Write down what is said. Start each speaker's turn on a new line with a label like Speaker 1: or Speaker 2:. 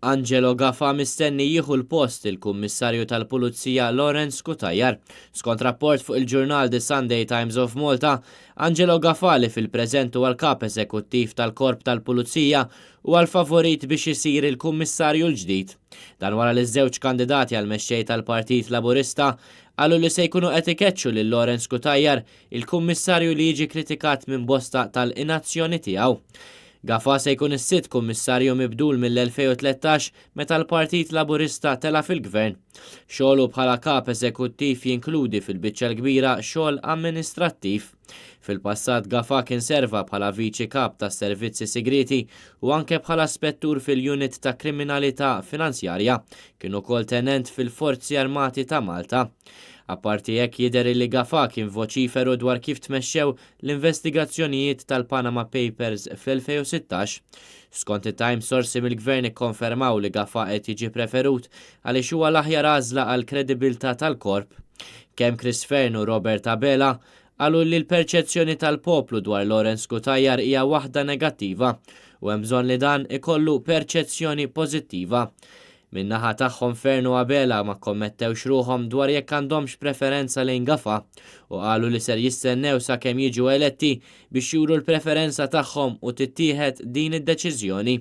Speaker 1: Angelo Gafà mistenni jieħu l-post il-Kummissarju tal-Pulizija Lawrence Cutajar. Skont rapport fuq il-ġurnal The Sunday Times of Malta, Angelo Gafà li fil-preżent huwa l-Kap Eżekuttiv tal-Korp tal-Pulizija huwa l-favorit biex isir il-Kummissarju l-ġdid. Dan wara li ż-żewġ kandidati għall-Mexxej tal-Partit Laburista qalu li se jkunu qed ikeċċu lil Lawrence Cutajar il-Kummissarju li jiġi kritikat minn bosta tal-inazzjoni tiegħu. Gafà se jkun is-sitt Kummissarju mibdul mill-2013 meta l-Partit Laburista tela' fil-Gvern. Xogħlu bħala Kap Eżekuttiv jinkludi fil-biċċa l-kbira xogħol amministrattiv. Fil-passat Gafà kien serva bħala Viċi Kap tas-Servizzi Sigrieti u anke bħala Spettur fil-Unit ta' Kriminalità Finanzjarja. Kien ukoll Tenent fil-Forzi Armati ta' Malta. Apparti hekk jidher illi Gafà kien voċiferu dwar kif tmexxew l-investigazzjonijiet tal-Panama Papers fl-2016. Skont it-Times sorsi mill-Gvern ikkonfermaw li Gafà qed jiġi preferut għaliex huwa l-aħjar għażla għall-kredibilità tal-Korp. Kemm Chris Fearne u Robert Abela qalu li l-perċezzjoni tal-poplu dwar Lawrence Cutajar hija waħda negattiva u hemm bżonn li dan ikollu perċezzjoni pożittiva. Min-naħa tagħhom Fearne u Abela ma kkommettewx ruħhom dwar jekk għandhomx preferenza lejn Gafà u qalu li ser jistennew sakemm jiġu eletti biex juru l-preferenza tagħhom u tittieħed din id-deċiżjoni.